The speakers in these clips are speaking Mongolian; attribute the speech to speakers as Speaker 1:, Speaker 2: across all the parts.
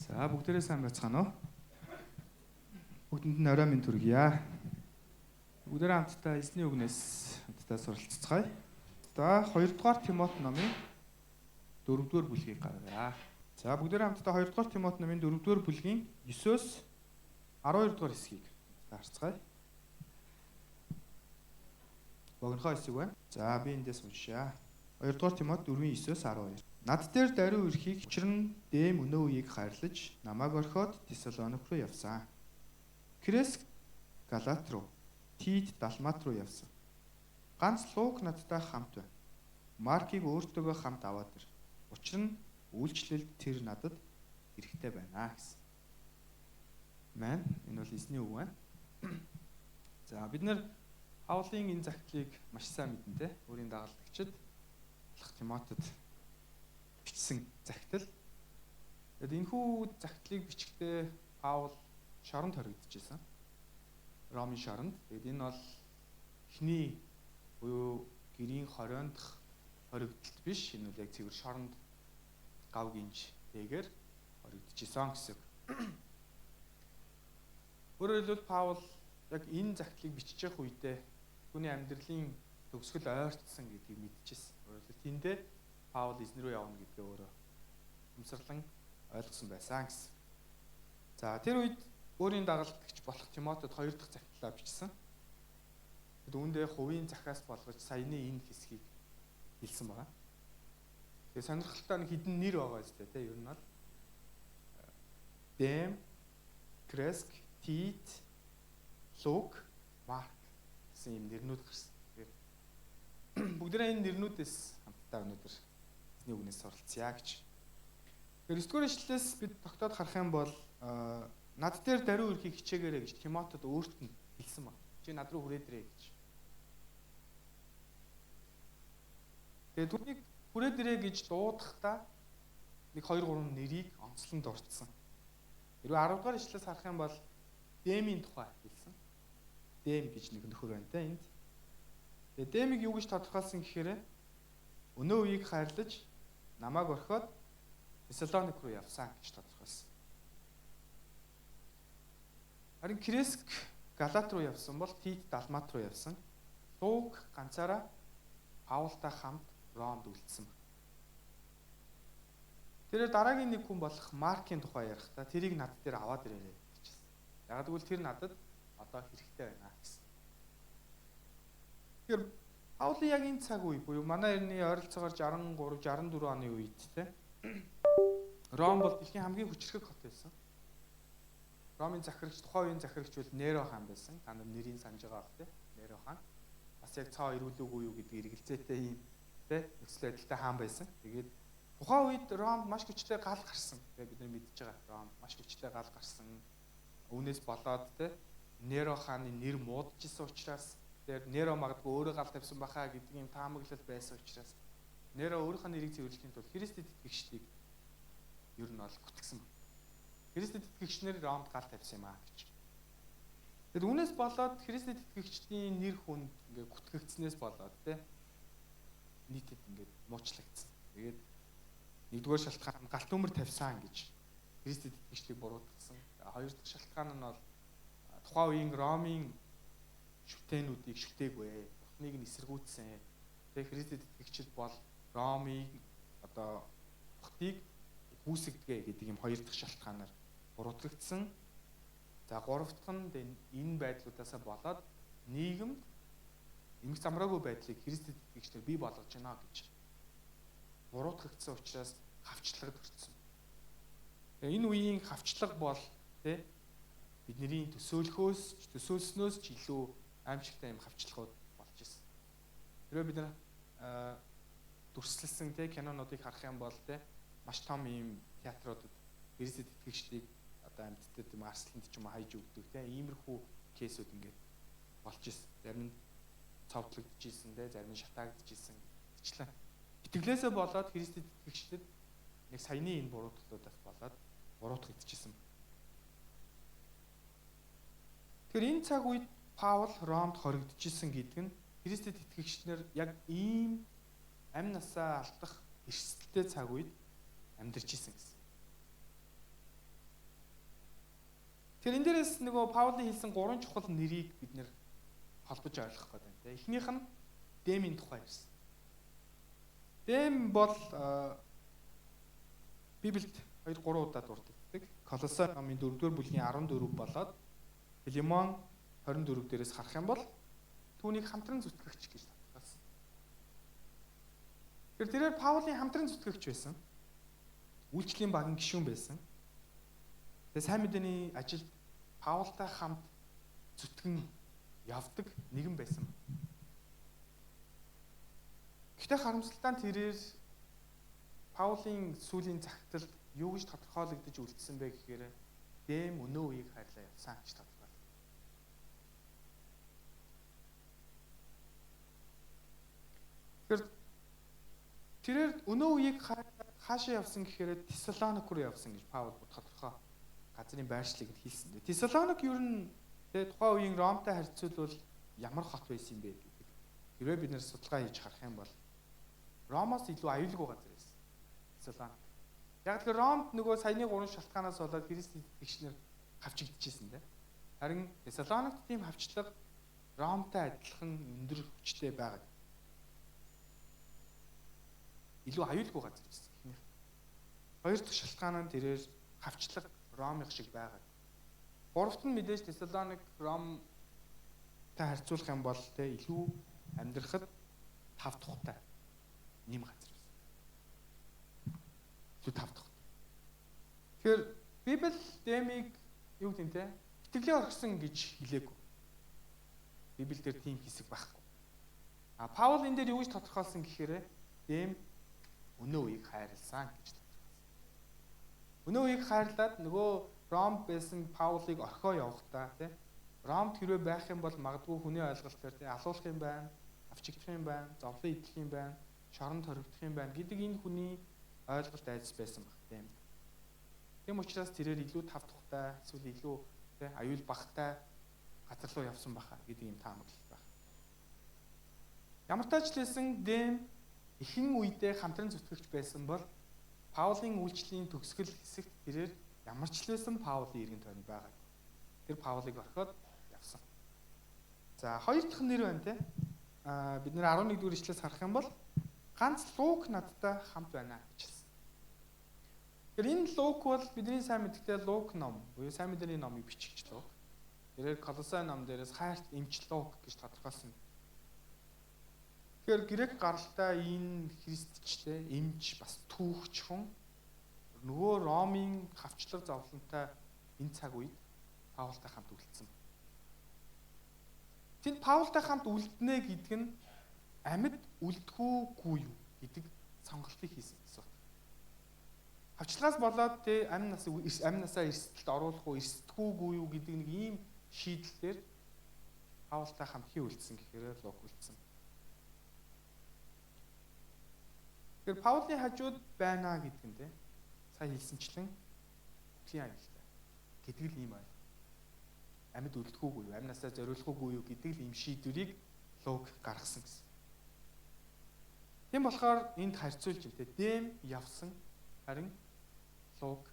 Speaker 1: За бүгдээрээ сайн байцгаана уу? Бүгдэнд нь орой минь төргийа. Бүгдээрээ хамтдаа эзний үгнээс хамтдаа суралцгаая. За 2 дугаар Тимот номын 4 дугаар бүлгийг гаргая. За бүгдээрээ хамтдаа 2 дугаар Тимот номын 4 дугаар бүлгийн 9-оос 12 дугаар хэсгийг харцгаая. Богинохоо хэсэг байна. За би эндээс уншъя. 2 дугаар Тимот 4-ийн 9-оос 12. Над дээр даруй ирэхийг учир нь Дэм өнөө үеийг хайрлаж намайг орхиод Тесалоник руу явсан. Креск Галат руу, Тит Далмат руу явсан. Ганц Лук надтай хамт байна. Маркийг өөртөөгөө хамт аваад ир. Учир нь үйлчлэлд тэр надад хэрэгтэй байна гэсэн. Мэн энэ бол эзний үг байна. За бид нэр Паулийн энэ загтлыг маш сайн мэднэ те. Өөрийн дагалдагчид болох Тимотед бичсэн загтал. Тэгэд энэхүү загтлыг бичгтээ Паул шоронд хоригдчихсэн. Ромын шоронд. Тэгэд энэ бол эхний буюу гэрийн 20 дахь хоригдолт биш. Энэ бол яг цэвэр шоронд гав гинж тэгээр хоригдчихсэн гэсэн. Өөрөөр хэлбэл Паул яг энэ загтлыг бичиж явах үедээ түүний амьдралын төгсгөл ойртсон гэдгийг мэдчихсэн. Өөрөөр хэлбэл тэндээ Паул эзэн рүү явна гэдгээ өөрөө өмсөрлөн ойлгосон байсан гэсэн. За тэр үед өөрийн дагалдагч болох Тимотед 2 дахь загтлаа бичсэн. Тэгэд үүндээ хувийн захиас болгож саяны энэ хэсгийг хэлсэн байгаа. Тэгээ сонирхолтой нэг хідэн нэр байгаа зү тэ ер нь бол Дэм, Креск, Тит, Лук, Марк гэсэн юм нэрнүүд гарсан. Тэгэхээр бүгдээрээ энэ нэрнүүдээс хамтдаа өнөөдөр эзний үгнээс суралцъя гэж. Тэгэхээр 9 дугаар ишлэлээс бид тогтоод харах юм бол над дээр даруй ирэхийг хичээгээрэй гэж Тимотед өөрт нь хэлсэн байна. Чи над руу хүрээд ирээ гэж. Тэгээд түүнийг хүрээд ирээ гэж дуудахдаа нэг 2 3 нэрийг онцлон дурдсан. Хэрвээ 10 дугаар ишлэлээс харах юм бол Дэмийн тухай хэлсэн. Дэм гэж нэг нөхөр байна те энд. Тэгээд Дэмийг юу гэж тодорхойлсон гэхээр өнөө үеийг хайрлаж намайг орхиод Тесалоник руу явсан гэж тодорхойлсон. Харин Креск Галат руу явсан бол Тит Далмат руу явсан. Лук ганцаараа Паултай хамт Ромд үлдсэн. Тэрээр дараагийн нэг хүн болох Маркийн тухай ярихдаа тэрийг над дээр аваад ирээрэй гэжсэн. Яг гэвэл тэр надад одоо хэрэгтэй байна гэсэн. Тэгэхээр Паулийн яг энэ цаг үе буюу манай эртний ойролцоогоор 63 64 оны үед те Ром бол дэлхийн хамгийн хүчрхэг хот байсан. Ромын захирагч тухайн үеийн захирагч бол Неро хаан байсан. Та нар нэрийг санаж байгаа бах те. Неро хаан. Бас яг цоо ирүүлээгүй юу гэдэг эргэлзээтэй юм те нөхцөл байдалтай хаан байсан. Тэгээд тухайн үед Ромд маш хүчтэй гал гарсан. Тэгээ бид нар мэдж байгаа. Ромд маш хүчтэй гал гарсан. Үүнээс болоод те Неро хааны нэр муудчихсан учраас тэр Неро магадгүй өөрөө гал тавьсан бахаа гэдэг юм таамаглал байсан учраас Неро өөрийнхөө нэрийг цэвэрлэхийн тулд Христэд итгэгчдийг ер нь бол гүтгсэн байна. Христэд итгэгчнэр Ромд гал тавьсан юм аа гэж. Тэгэд үүнээс болоод Христэд итгэгчдийн нэр хүнд ингээ гүтгэгдснээс болоод те нийтэд ингээд муучлагдсан. Тэгээд нэгдүгээр шалтгаан галт төмөр тавьсан гэж Христэд итгэгчдийг буруутгасан. Хоёр дахь шалтгаан нь бол тухайн үеийн Ромын шүтээнүүдийг шүтээгүй. Бурхныг нь эсэргүүцсэн. Тэгээ Христэд итгэгчид бол Ромыг одоо хотыг хүүсгдэгэ гэдэг юм хоёр дахь шалтгаанаар буруутгагдсан. За гурав дахь нь энэ байдлуудаасаа болоод нийгэмд эмх замраагүй байдлыг Христэд итгэгчдээр бий болгож байна гэж буруутгагдсан учраас хавчлагад өртсөн. Тэгээ энэ үеийн хавчлага бол тэ бидний төсөөлөхөөс төсөөлснөөс ч илүү аимшигтай юм хавчлагууд болж ирсэн. Хэрвээ бид нар дүрслэлсэн тэ кинонуудыг харах юм бол тэ маш том ийм театруудад Христэд итгэгчдийг одоо амьдтад юм арсланд ч юм хайж өгдөг тэ иймэрхүү кейсүүд ингээд болж ирсэн. Зарим нь цовдлогдож исэн тэ зарим нь шатаагдж исэн гэтлээ. Итгэлээсээ болоод Христэд итгэгчдэд нэг саяны энэ буруутгалуудаас болоод буруутгагдчихсэн. Тэгэхээр энэ цаг үед Паул Ромд хоригдчихсэн гэдэг нь Христэд итгэгчнэр яг ийм амь насаа алдах эрсдэлтэй цаг үед амьдарч исэн гэсэн. Тэгэхээр энэ дээрээс нөгөө Паулийн хэлсэн гурван чухал нэрийг бид нэр холбож ойлгох гэдэг юм те. Эхнийх нь Демийн тухай ярьсан. Дэм бол Библиэд 2 3 удаа дурддаг. Колосай номын 4-р бүлгийн 14 болоод Филимон 24 дээрээс харах юм бол түүнийг хамтран зүтгэгч гэж тодорхойлсон. Тэгэхээр тэрээр Паулийн хамтран зүтгэгч байсан. Үйлчлийн багийн гишүүн байсан. Тэгээ сайн мэдээний ажилд Паултай хамт зүтгэн явдаг нэгэн байсан. Гэхдээ харамсалтай нь тэрээр Паулийн сүүлийн загталд юу гэж тодорхойлогдож үлдсэн бэ гэхээр Дэм өнөө үеийг хайрлаа явсан гэж тодорхойлсон. Тэгэхээр тэрээр өнөө үеийг хаашаа явсан гэхээр Тесалоник руу явсан гэж Паул тодорхой газрын байршлыг нь хэлсэн. Тесалоник ер нь тэгээ тухайн үеийн Ромтой харьцуулбал ямар хот байсан юм бэ гэдэг. Хэрвээ бид нэр судалгаа хийж харах юм бол Ромоос илүү аюулгүй газар байсан. Тесалоник. Яг тэгэхээр Ромд нөгөө саяны гурван шалтгаанаас болоод Христ итгэгч нар хавчигдчихсэн дээ. Харин Тесалоникт тийм хавчлага Ромтой адилхан өндөр хүчтэй байгаа. Илүү аюулгүй газар байсан. Эхнийх. Хоёр дахь шалтгаан нь тэрээр хавчлага Ромын шиг байгаа. Гуравт нь мэдээж Тесалоник Ромтой харьцуулах юм бол тэ илүү амьдрахад тав тухтай нэм газар байсан. Илүү тав тухтай. Тэгэхээр Библи Демийг юу гэдэг юм те? Итгэлээ орхисон гэж хэлээгүй. Библиэлд тийм хэсэг байхгүй. А Паул энэ дээр юу гэж тодорхойлсон гэхээр Дэм өнөө үеийг хайрласан гэж тодорхойлсон. Өнөө үеийг хайрлаад нөгөө Ром байсан Паулыг орхио явахдаа тий Ромд хэрвээ байх юм бол магадгүй хүний ойлголтоор тий алуулах юм байна, авчигдах юм байна, зовлон идэх юм байна, шоронд хоригдох юм байна гэдэг энэ хүний ойлголт айдас байсан баг тийм. Тийм учраас тэрээр илүү тав тухтай эсвэл илүү тий аюул багтай газар руу явсан баха гэдэг юм таамаглал байх. Ямар ч тач лсэн Дэм ихэнх үедээ хамтран зүтгэгч байсан бол Паулийн үйлчлэлийн төгсгөл хэсэгт тэрээр ямар ч л байсан Паулийн эргэн тойронд байгаа. Тэр Паулыг орхиод явсан. За хоёр дахь нэр байна те. Бид нэр 11 дугаар ишлээс харах юм бол ганц Лук надтай хамт байна гэж хэлсэн. Тэгэхээр энэ Лук бол бидний сайн мэддэг Лук ном буюу сайн мэдээний номыг бичигч Лук. Тэрээр Колосай ном дээрээс хайрт эмч Лук гэж тодорхойлсон. Тэгэхээр грек гаралтай энэ христчтэй эмч бас түүхч хүн нөгөө Ромын хавчлаг зовлонтой энэ цаг үед Паултай хамт үлдсэн. Тэнд Паултай хамт үлднэ гэдэг нь амьд үлдэхүүгүй юу гэдэг сонголтыг хийсэн гэсэн үг. Хавчлагаас болоод тэ амь насаа эрсдэлд оруулах уу, эрсдэхүүгүй юу гэдэг нэг ийм шийдэл дээр Паултай хамт хий үлдсэн гэхээр Лук үлдсэн. Тэгэхээр Паулийн хажууд байна гэдэг нь тэ сая хэлсэнчлэн үхлийн аюултай гэдэг л ийм айл. Амьд үлдэхүүгүй юу, амь насаа зориулахуугүй юу гэдэг л ийм шийдвэрийг Лук гаргасан гэсэн. Тийм болохоор энд харьцуулж байна те. Дэм явсан харин Лук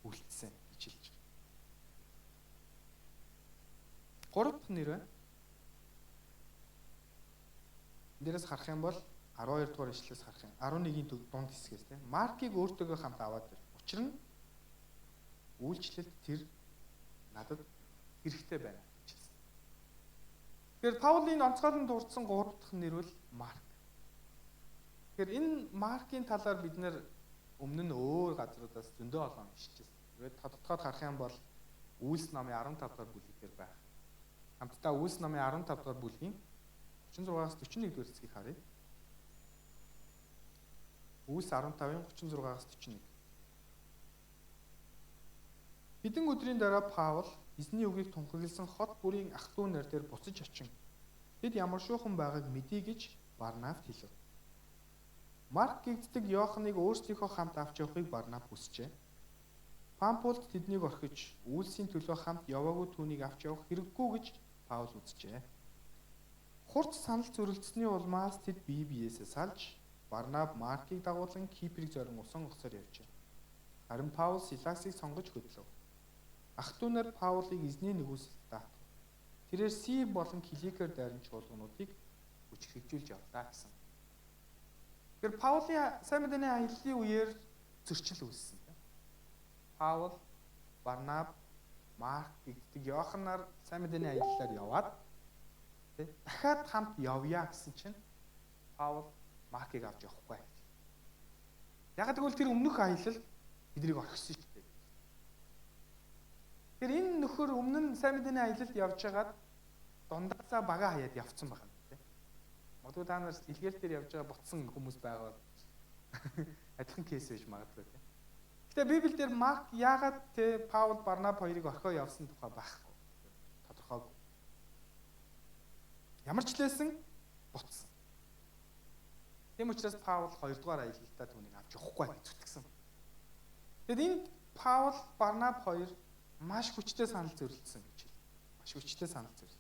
Speaker 1: үлдсэн гэж хэлж байгаа. Гурав дахь нэр байна. Энд дээрээс харах юм бол 12 дугаар ишлэлээс харах юм. 11-ийн дунд хэсгээс те. Маркийг өөртөөгөө хамт аваад ир. Учир нь үйлчлэлд тэр надад хэрэгтэй байна гэж хэлсэн. Тэгэхээр Паулийн онцгойлон дурдсан гурав дахь нэр бол Марк. Тэгэхээр энэ Маркийн талаар бид нэр өмнө нь өөр газруудаас зөндөө олон уншижсэн. Тэгээд тодтогоод харах юм бол Үйлс номын 15 дугаар бүлэг дээр байх. Хамтдаа Үйлс номын 15 дугаар бүлгийн 36-аас 41 дугаар хэсгийг харъя. Үйлс 15-ын 36-аас 41. Хэдэн өдрийн дараа Паул эзний үгийг тунхагласан хот бүрийн ах トゥ нар дээр буцаж очин тэд ямар шуухан байгааг мэдье гэж Барнавт хэлв. Марк гэгддэг Иоханыг өөрсдийнхөө хамт авч явахыг Барнав хүсжээ. Пампулд тэднийг орхиж үйлсийн төлөө хамт яваагүй түүнийг авч явах хэрэггүй гэж Паул үзжээ. Хурц санал зөрөлдсөний улмаас тэд бие биесээ салж Барнав Маркийг дагуулan Киприйг зорин усан оцоор явжээ. Харин Паул Силасыг сонгож хөдлөв. Ах トゥ нар Паулыг эзний нэгүсэлд даатгав. Тэрээр Сир болон Киликээр дайран чуулгануудыг хүчрхэгжүүлж явлаа гэсэн. Тэгэхээр Паулийн сайн мэдээний аяллаа үеэр зөрчил үүссэн. Паул, Барнаб, Марк гэдэг Иохан нар сайн мэдээний аяллаар яваад дахиад хамт явъя гэсэн чинь Паул Маркийг авч явахгүй гэж. Яг тэгвэл тэр өмнөх аялал биднийг орхисон шүү дээ. Тэр энэ нөхөр өмнө нь сайн мэдээний аялалд явж байгаад дундаасаа бага хаяад явцсан байна тийм. Магадгүй та нар илгээл дээр явж байгаа ботсон хүмүүс байгаа бол адилхан кейс байж магадгүй тийм. Гэтэ Библиэлд Марк яагаад те Паул, Барнаб хоёрыг орхио явсан тухай байхгүй. Тодорхойгүй. Ямар ч лээсэн ботсон. Тийм учраас Паул хоёрдугаар аялалдаа түүнийг авч явахгүй гэж зүтгэсэн. Тэгэд энд Паул, Барнаб хоёр маш хүчтэй санал зөрөлдсөн гэж хэлдэг. Маш хүчтэй санал зөрөлдсөн.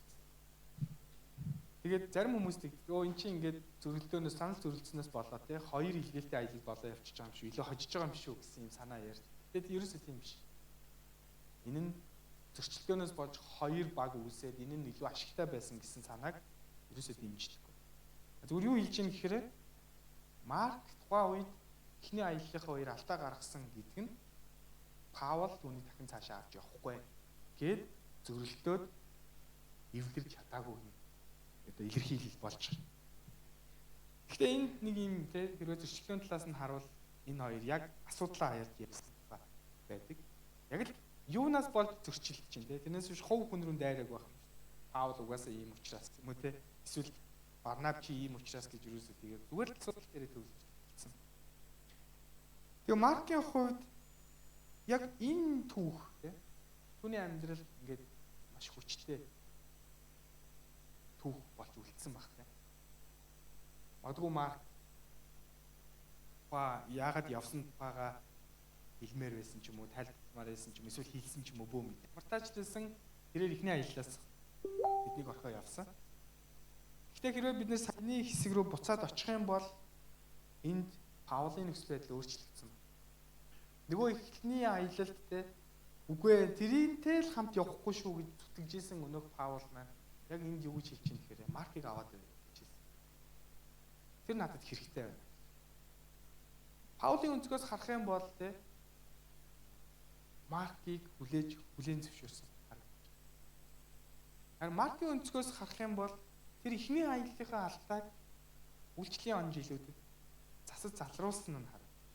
Speaker 1: Тэгээд зарим хүмүүс тэгдэг. Өө эн чинь ингээд зөрөлдөөнөөс санал зөрөлдснөөс болоо те хоёр илгээлтэй аялал болоо явчихж байгаа юм шүү. Илүү хожиж байгаа юм шүү гэсэн юм санаа ярьд. Тэгэд ерөөсөө тийм биш. Энэ нь зөрчилдөөнөөс болж хоёр баг үүсээд энэ нь илүү ашигтай байсан гэсэн санааг ерөөсөө дэмждэггүй. Зүгээр юу хэлж ийм гэхээр Марк тухайн үед эхний аяллахаа хоёр алдаа гаргасан гэдэг нь Паул түүнийг дахин цаашаа авч явахгүй гээд зөрөлдөөд эвлэрч чадаагүй юм. Одоо илэрхийлэл болж байгаа. Гэхдээ энд нэг юм те хэрвээ зөрчилдөөн талаас нь харуул энэ хоёр яг асуудлаа хаяад ярьсан байдаг. Яг л юунаас болж зөрчилдөж чинь те тэрнээс биш хувь хүн рүү дайраг байх юм. Паул угаасаа ийм учраас юм уу те эсвэл Барнаб чи ийм учраас гэж юусоо тэгээд зүгээр л асуудал дээрээ төвлөрсөн. Тэгээ Маркийн хувьд яг энэ түүх те түүний амьдрал ингээд маш хүчтэй түүх болж үлдсэн баг те. Магадгүй Марк ба яагаад явсан тухайга хэлмээр байсан ч юм уу, тайлбармаар байсан ч юм эсвэл хэлсэн ч юм уу бөө мэд. Мартаажлсан тэрээр эхний аяллаас биднийг орхио явсан. Гэхдээ хэрвээ бид нэр саяны хэсэг рүү буцаад очих юм бол энд Паулын нөхцөл байдал өөрчлөгдсөн. Нөгөө эхний аялалд те үгүй ээ тэрийнтэй л хамт явахгүй шүү гэж зүтгэжсэн өнөөх Паул маань яг энд юу гэж хэлж чинь гэхээр Маркийг аваад ирээ гэж хэлсэн. Тэр надад хэрэгтэй байна. Паулын өнцгөөс харах юм бол те Маркийг хүлээж хүлээн зөвшөөрсөн. Харин Маркийн өнцгөөс харах юм бол тэр эхний аяллахаа алдааг үйлчлэлийн он жилүүдэд засаж залруулсан нь харагдаж.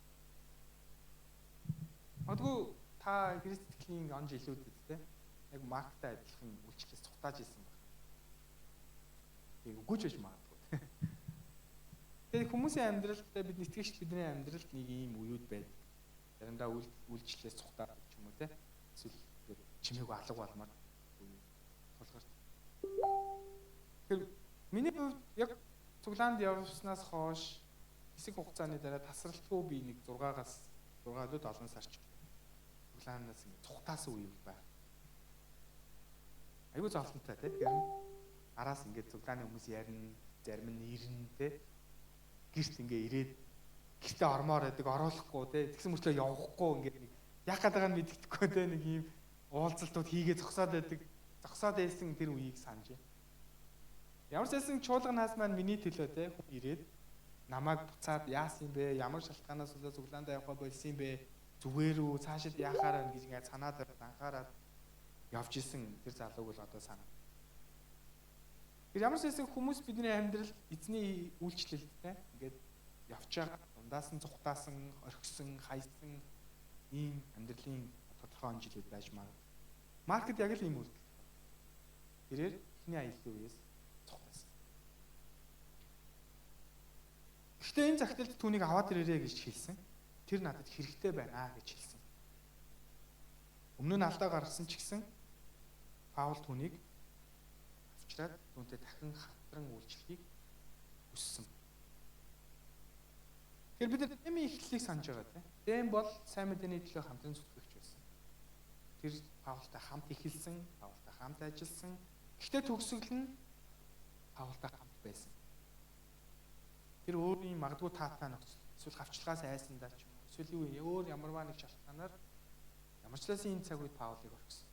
Speaker 1: Магадгүй та Христ итгэлийн он жилүүдэд те яг Марктай адилхан үйлчлэлээс цухтааж исэн баг. Тэг үгүй ч байж магадгүй. Тэгээд хүмүүсийн амьдралд бид итгэгч бидний амьдралд нэг ийм үеуд байдаг. Заримдаа үйлчлэлээс цухтаад ч юм уу те эсвэл чимээг алга болмоор тулгарч. Тэгэхээр миний хувьд яг цуглаанд явснаас хойш хэсэг хугацааны дараа тасралтгүй би нэг 6-аас 6-7 сар ч цуглаанаас ингэ цухтаасан үе байна. Айгүй зовлонтой те. Тэгэхээр араас ингэ цуглааны хүмүүс ярина, зарим нь ирнэ те. Гэрт ингээ ирээд гэртээ ормоор байдаг, оруулахгүй те. Тэгсэн мөртлөө явахгүй ингээ нэг яах гээд байгааг нь мэддэхгүй те. Нэг ийм уулзалтууд хийгээ зогсоод байдаг. Зогсоод байсан тэр үеийг санаж байна. Ямар ч байсан чуулганаас маань миний төлөө те хүн ирээд намайг буцаад яасан юм бэ? Ямар шалтгаанаас болоод цуглаандаа явах болсон юм бэ? Зүгээр үү? Цаашид яахаар байна гэж ингээд санаад анхаарал явж исэн тэр залууг бол одоо санаа. Тэр ямар ч байсан хүмүүс бидний амьдрал эзний үйлчлэлд те ингээд явж байгаа дундаас нь цухтаасан, орхисон, хайсан ийм амьдралын тодорхой он жилүүд байж магадгүй. Маркет яг л ийм үйлдэл. Тэрээр эхний аяллаа үеэс цухтаасан. Гэхдээ энэ захидалд түүнийг аваад ирээрэй гэж хэлсэн. Тэр надад хэрэгтэй байна гэж хэлсэн. Өмнө нь алдаа гаргасан ч гэсэн Паул түүнийг авчираад түүнтэй дахин хамтран үйлчлэхийг хүссэн. Тэгэхээр бид нар Дэмийн эхлэлийг санаж байгаа тийм. Дэм бол сайн мэдээний төлөө хамтран зүтгэгч байсан. Тэр Паултай хамт эхэлсэн, Паултай хамт ажилласан. Гэхдээ төгсгөл нь Паултай хамт байсан. Тэр өөрийн магадгүй таатай нөхцөл, эсвэл хавчлагаас айсандаа ч юм уу, эсвэл юу өөр ямарваа нэг шалтгаанаар Ямар ч лээс энэ цаг үед Паулыг орхисон.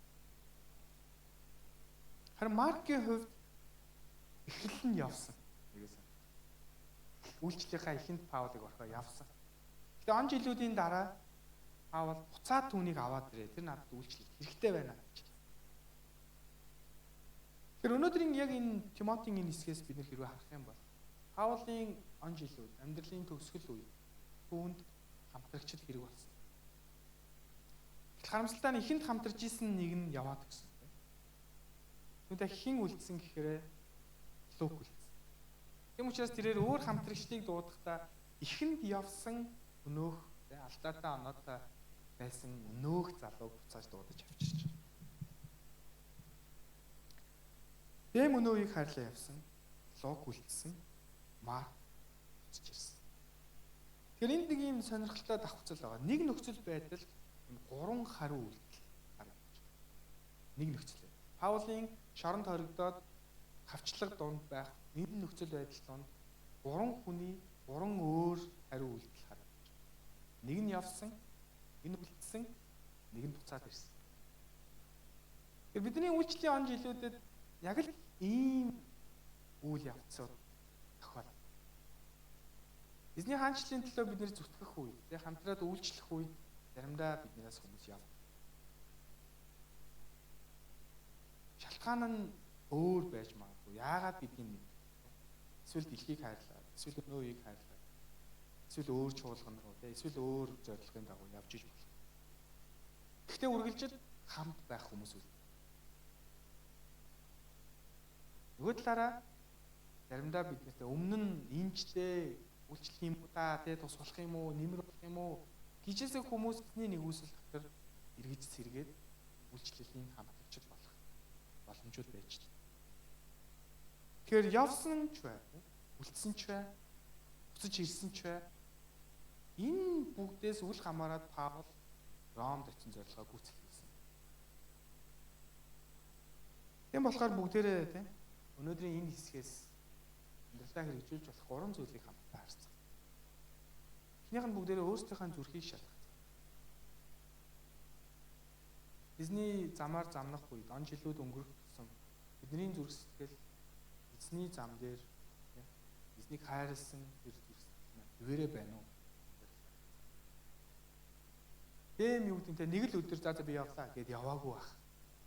Speaker 1: Харин Маркийн хувьд эхлэл нь явсан. Нэгээс үйлчлэлийнхаа эхэнд Паулыг орхио явсан. Гэтэ он жилүүдийн дараа Паул буцаад түүнийг аваад ирээ. Тэр надад үйлчлэх хэрэгтэй байна гэж. Тэгэхээр өнөөдрийн яг энэ Тимотийн энэ хэсгээс бид нэр хэрвээ харах юм бол Паулын он жилүүд амьдралын төгсгөл үе түүнд хамтрагчд хэрэг болсон. Гэтэл харамсалтай нь ихэнд хамтарч исэн нэг нь яваад өгсөн. Түүнтэй хэн үлдсэн гэхээр Лук үлдсэн. Тийм учраас тэрээр өөр хамтрагчдыг дуудахдаа ихэнд явсан өнөөх алдаатай оноотой байсан өнөөх залууг буцааж дуудаж авчирч. Дэм өнөөгийг хайрлаа явсан, Лук үлдсэн, Марк буцаж ирсэн. Тэгэхээр энд нэг юм сонирхолтой давхцал байгаа. Нэг нөхцөл байдалд энэ гурван хариу үйлдэл харагдаж байна. Нэг нөхцөл. Паулын шоронд хоригдоод хавчлаг дунд байх энэ нөхцөл байдал донд гурван хүний гурван өөр хариу үйлдэл харагдаж байна. Нэг нь явсан, нэг нь үлдсэн, нэг нь буцаад ирсэн. Тэгэхээр бидний үйлчлэлийн он жилүүдэд яг л ийм үйл явцууд тохиолдсон. Эзний хаанчлалын төлөө бид нэр зүтгэх үед, хамтраад үйлчлэх үед заримдаа биднээс хүмүүс явна. Шалтгаан нь өөр байж магадгүй. Яагаад гэдгийг мэддэг. Эсвэл дэлхийг хайрлаад, эсвэл өнөө үеийг хайрлаад, эсвэл өөр чуулган руу, эсвэл өөр зорилгын дагуу явж иж болох. Гэхдээ үргэлжил хамт байх хүмүүс үл. Нөгөө талаараа заримдаа бид нартай өмнө нь инжтэй үйлчлэх юм уу та, тус болох юм уу, нэмэр болох юм уу гэжээсээ хүмүүсний нэгүсэл дотор эргэж сэргээд үйлчлэлийн хамтрагчд болох боломжууд байж байна. Тэгэхээр явсан ч бай, үлдсэн ч бай, буцаж ирсэн ч бай. Энэ бүгдээс үл хамааран Паул Ромд очин зорилгоо гүйцэтгэлсэн. Тийм болохоор бүгдээрээ өнөөдрийн энэ хэсгээс амьдралаа хэрэгжүүлж болох гурван зүйлийг хамтдаа харцгаая. Эхнийх нь бүгдээрээ өөрсдийнхээ зүрхийг шалгах. Эзний замаар замнах үед он жилүүд өнгөрөх тусам бидний зүрх сэтгэл эзний зам дээр эзнийг хайрлсан тэр зүрх сэтгэл маань хэвээрээ байна уу? Тэм юу гэдэг нь нэг л өдөр за би явлаа гэд яваагүй байх.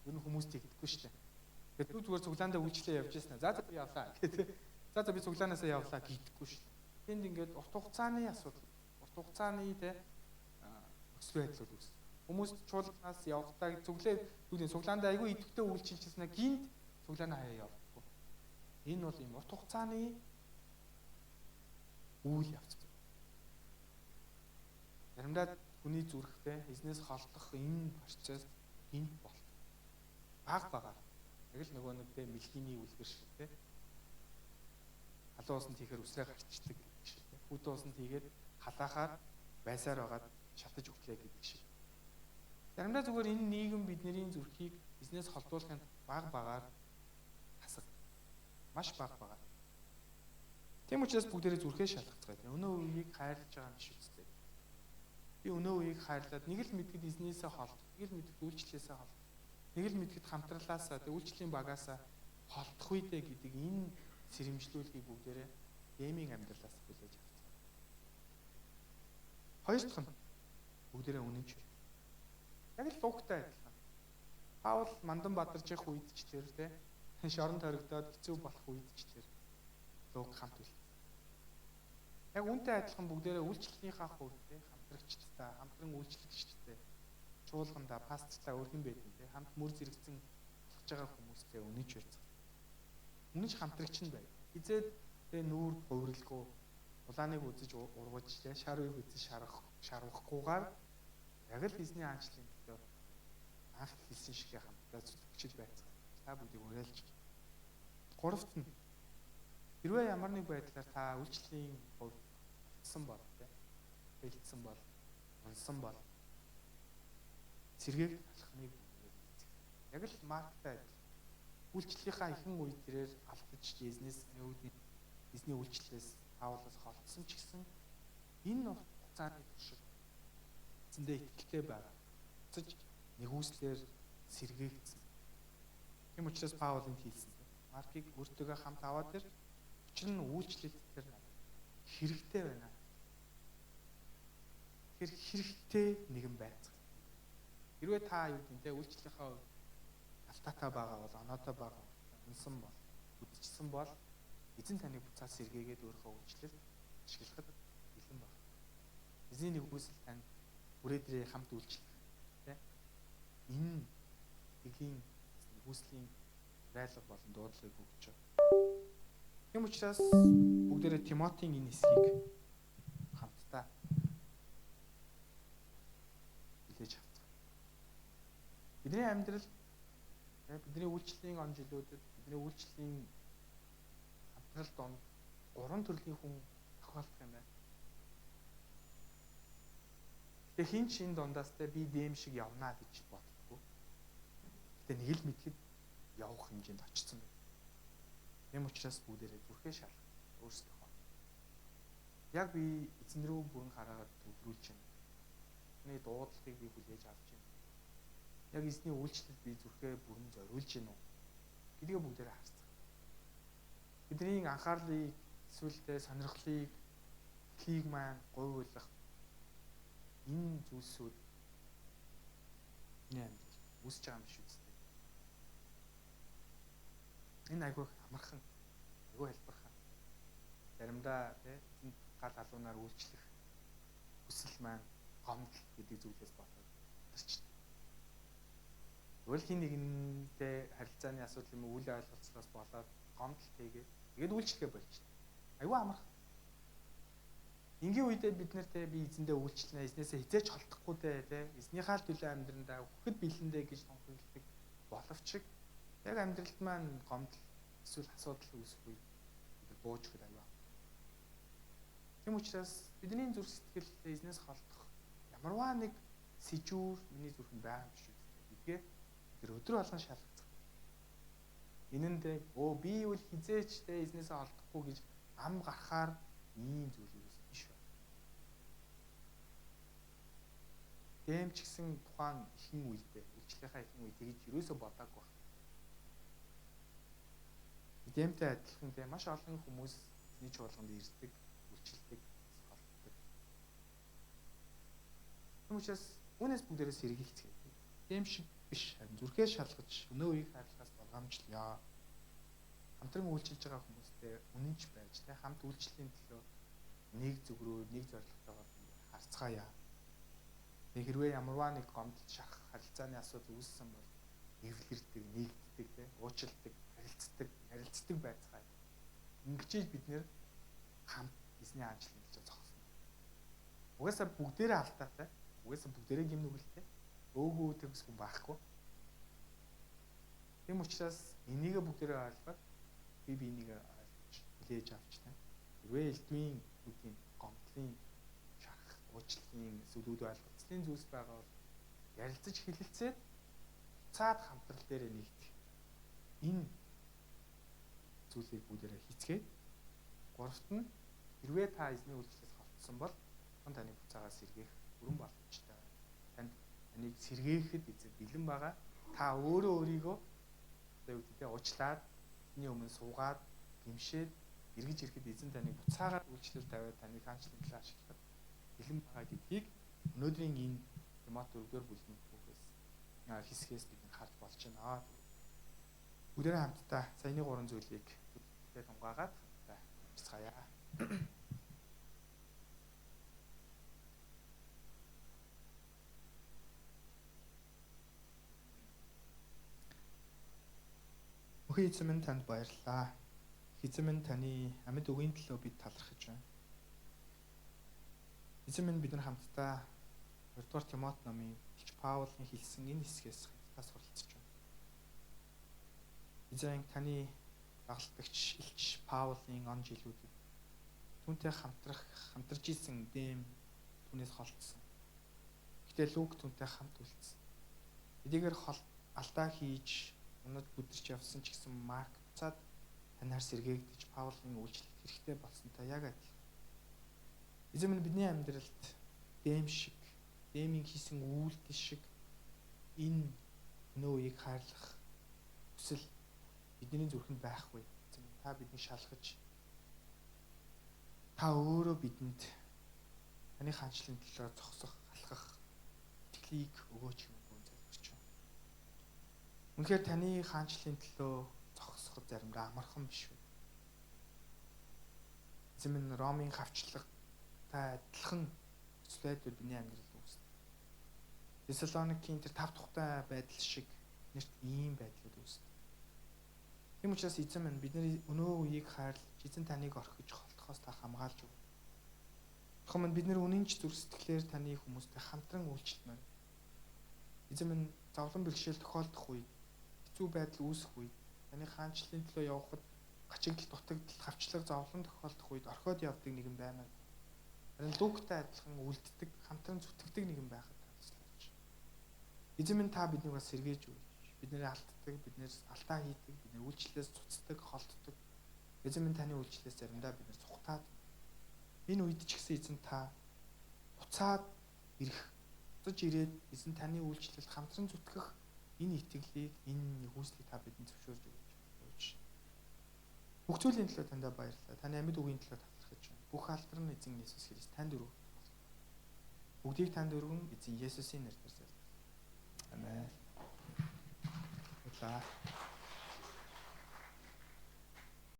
Speaker 1: Ер нь хүмүүс тэгдэггүй шүү дээ. Тэгээд би зүгээр цуглаандаа үйлчлээ явж байсан. За би явлаа гэдэг. За би цуглаанаасаа явлаа гэдэггүй шүү дээ. Тэнд ингээд урт хугацааны асуудал, урт хугацааны нөхцөл байдлууд үүснэ. Хүмүүс чуулганаас явахдаа зүглээ нүдийн цуглаандаа айгүй идэвхтэй үйлчилжсэн гинт цуглаанаа хаяа явдаггүй. Энэ бол юм урт хугацааны үйл явц. Заримдаа хүний зүрхтэй эзнээс холдох энэ процесс гинт болт. Баг багаар. Яг л нөгөө нэг мэлхийний үлгэр шиг те. Халуун усанд хийхээр үсрээ гарчдаг гэдэг шиг те. Хүйтэн усанд хийгээд халаахаар байсаар байгаад шатаж өглөө гэдэг шиг. Заримдаа зүгээр энэ нийгэм бидний зүрхийг эзнээс холдуулахын баг багаар хасаг. Маш баг багаар. Тийм учраас бүгдээрээ зүрхээ шалгацгаая. Өнөө үеийг хайрлаж байгаа юм биш үстэй. Би өнөө үеийг хайрлаад нэг л мэдгэд эзнээсээ холдох, нэг л мэдгэд үйлчлэлээсээ холдох, нэг л мэдгэд хамтралаасаа, үйлчлэлийн багаасаа холдох үедээ гэдэг энэ сэрэмжлүүлгийг бүгдээрээ Дэмийн амьдралаас хүлээж авцгаая. Хоёр дахь нь бүгдээрээ үнэнч. Яг л Луктай адилхан. Паул мандан бадарч явах үед ч тэр шоронд хоригдоод хэцүү болох үед ч тэр Лук хамт үлдсэн. Яг үүнтэй адилхан бүгдээрээ үйлчлэлийнхаа хувьд хамтрагчдтай, хамтран үйлчлэгчдтэй, чуулгандаа, пастортай өөр хэн байдیں۔ Хамт мөр зэрэгцэн алхаж байгаа хүмүүстэй үнэнч байцгаа. Үнэнч хамтрагч нь бай. Хизээд нүүр хувирлгүй улааныг үзэж ургаж, шарвыг үзэж шарвахгүйгээр яг л эзний хаанчлалын төлөө анх хэлсэн шиг хамтдаа зүтгэгчд байцгаа. Та бүгдийг уриалж. Гуравт нь хэрвээ ямар нэг байдлаар та үйлчлэлийн хувьд алдсан бол, бэлдсэн бол, унсан бол сэргээх алхмыг бүгдээ. Яг л Марктай адил. Үйлчлэлийнхаа ихэнх үед тэрээр алдаж эзний үйлчлэлээс Паулаас холдсон ч гэсэн энэ урт хугацааны туршид эзэндээ итгэлтэй байгаа. Буцаж нэгүслэр сэргээгдсэн. Тийм учраас Паул энд хэлсэн. Маркийг өөртөөгөө хамт аваад ир. Учир нь үйлчлэлт тэр хэрэгтэй байна. Тэр хэрэгтэй нэгэн байцгаа. Хэрвээ та юу гэдэг нь үйлчлэлийнхаа үед алтаатай байгаа бол, оноотой байгаа, унсан бол, үдчихсэн бол эзэн таныг буцаад сэргээгээд өөрийнхөө үйлчлэлд ашиглахад бэлэн байна. Эзний нэгүсэл танд хүрээдрээ хамт үйлчлэх тэ энэ тэгийн нэгүслийн райлга болон дуудлагыг өгч байгаа. Тийм учраас бүгдээрээ Тимотийн энэ хэсгийг хамтдаа хүлээж авцгаая. Бидний амьдрал, бидний үйлчлэлийн он жилүүдэд, бидний үйлчлэлийн хамтрал донд гурван төрлийн хүн тохиолдох юм байна. Гэтэ хин ч энэ дундаас те би дэм шиг явнаа гэж боддгоо. Гэтэ нэг л мэдхэд явах хэмжээнд очсон байна. Тийм учраас бүгдээрээ зүрхээ шалгах өөрсдийнхөө. Яг би эзэн рүү бүрэн хараагаад төвлөрүүлж байна. Эзний дуудлагыг би хүлээж авч байна. Яг эзний үйлчлэлд би зүрхээ бүрэн зориулж байна уу гэдгээ бүгдээрээ харцгаая. Бидний анхаарлыг эсвэл тэ сонирхлыг дэлхийг маань гуйвуулах энэ зүйлсүүд миний амьдрал үүсэж байгаа юм биш үстэй. Энэ айгүй амархан, айгүй хэлбэрхэн. Заримдаа тэ эзэнд гал халуунаар үйлчлэх хүсэл маань гомдол гэдэг зүйлээс болоод тарчдаг. Тэгвэл хин нэгэнтэй харилцааны асуудал юм уу үл ойлголцлоос болоод гомдол тэгээд тэгээд үйлчлэгээ болчихдог. Айгүй амархан. Энгийн үедээ бид нэр те би эзэндээ үйлчлэнэ, эзнээсээ хизээч холдохгүй дээ те эзнийхээ л төлөө амьдрандаа өгөхөд бэлэндээ гэж тунхагладаг боловч яг амьдралд маань гомдол эсвэл асуудал үүсэх үед бид бууж өгөх аюу. Тийм учраас бидний зүрх сэтгэл эзнээс холдох ямарваа нэг сэжүүр миний зүрхэнд байгаа юм биш үү гэдгээ бид өдөр болгон шалгацгаа. Энэ нь те өө би үл хизээч те эзнээсээ холдохгүй гэж ам гарахаар ийм зүйл юус биш байна. Дэм ч гэсэн тухайн ихэнх үедээ үйлчлэлийнхаа ихэнх үе тэгж юусоо бодоагүй байна. Дэмтэй адилхан те маш олон хүмүүс эзний чуулганд ирдэг, үйлчилдэг, холддог. Тийм учраас үүнээс бүгдээрээ сэргийлцгээе. Дэм шиг биш харин зүрхээ шалгаж өнөө үеийг хайрлахаас болгоомжлоё. Хамтран үйлчилж байгаа хүмүүстэй үнэнч байж те хамт үйлчлэлийн төлөө нэг зүг рүү нэг зорилготойгоор харцгаая. Тэг хэрвээ ямарваа нэг гомдол шарах харилцааны асуудал үүссэн бол эвлэрдэг, нэгддэг те уучилдаг, харилцдаг байцгаая. Ингэж бид нэр хамт эзний хаанчлал гэж зогсно. Угаасаа бүгдээрээ алдаатай. Угаасаа бүгдээрээ гим нүгэлтэй. Өөгүй төгс хүн байхгүй. Тийм учраас энийгээ бүгдээрээ ойлгоод би биенийгээ ойлгож хүлээж авч та. Хэрвээ элдвийн үгийн гомдлын шарах, уучлалын эсвэл үд ойлголцлын зүйлс байгаа бол ярилцаж хэлэлцээд буцаад хамтрал дээрээ нэгдэх. Энэ зүйлийг бүгдээрээ хийцгээе. Гуравт нь хэрвээ та эзний үйлчлэлээс холдсон бол он таны буцаагаа сэргээх бүрэн боломжтой. Танд таныг сэргээхэд эзэн бэлэн байгаа. Та өөрөө өөрийгөө одоо юу гэдэг уучлаад эзний өмнө суугаад гимшээд эргэж ирэхэд эзэн таныг буцаагаад үйлчлэл тавиад таныг хаанчлалын төлөө ашиглахад бэлэн байгаа гэдгийг өнөөдрийн энэ Тимот 4-р бүлгийн түүхээс хэсгээс бид харж болж байна. Бүгдээрээ хамтдаа саяны гурван зүйлийг зүрхээ тунгаагаад амжицгаая. Мөнхийн эзэн минь танд баярлалаа. Эзэн минь таны амьд үгийн төлөө бид талархаж байна. Эзэн минь бид нар хамтдаа 2-р Тимот номын Элч Паулын хэлсэн энэ хэсгээс хамтдаа суралцж байна. Эзэн таны дагалдагч Элч Паулын он жилүүдэд түүнтэй хамтарч исэн Дэм түүнээс холдсон. Гэтэл Лук түүнтэй хамт үлдсэн. Эдгээр алдаа хийж унаж бүдэрч явсан ч гэсэн Марк буцаад танаар сэргээгдэж Паулын үйлчлэлт хэрэгтэй болсонтой яг адилхан. Эзэн минь бидний амьдралд Дэм шиг, Дэмийн хийсэн үйлдэл шиг Энэ өнөө үеийг хайрлах хүсэл бидний зүрхэнд байхгүй. Эзэн минь, та биднийг шалгаж, та өөрөө бидэнд таны хаанчлалын төлөө зогсох, алхах итгэлийг өгөөч хэмээн залбирч байна. Үнэхээр таны хаанчлалын төлөө зогсоход заримдаа амархан биш үү? Эзэн минь, Ромын хавчлага та адилхан нөхцөл байдлууд бидний амьдралд үүсдэг. Тесалоникийн тэр тав тухтай байдал шиг нэрт ийм байдлууд үүсдэг. Тийм учраас эзэн минь, бидний өнөө үеийг хайрлаж, эзэн таныг орхиж холдохоос та хамгаалж өг. Бурхан минь, бид нэр үнэн ч зүрх сэтгэлээр таны хүмүүстэй хамтран үйлчлэмээр. Эзэн минь, зовлон бэрхшээл тохиолдох үед, хэцүү байдал үүсэх үед, таны хаанчлалын төлөө явхад гачигдал, дутагдал, хавчлаг, зовлон тохиолдох үед орхиод явдаг нэгэн баймаар. Харин Луктай адилхан үлддэг, хамтран зүтгэдэг нэгэн байхад та туслаач. Эзэн минь, та биднийг бас сэргээж өгөөч. Бид нэрээ алддаг, биднээс алдаа хийдэг, бид нэр үйлчлэлээс цуцдаг, холддог. Эзэн минь, таны үйлчлэлээс заримдаа бид нэр цухтаад. Энэ үед ч гэсэн эзэн та буцаад ирэх, буцаж ирээд эзэн таны үйлчлэлд хамтран зүтгэх энэ итгэлийг, энэ нэгүслийг та бидэнд зөвшөөрж өгөөч. Бүх зүйлийн төлөө таньда баярлалаа. Таны амьд үгийн төлөө талархаж байна. Бүх алдар нь эзэн Есүс Христ танд өргөх. Бүгдийг танд өргөн эзэн Есүсийн нэрээр залбирна. Амен. Баярлалаа.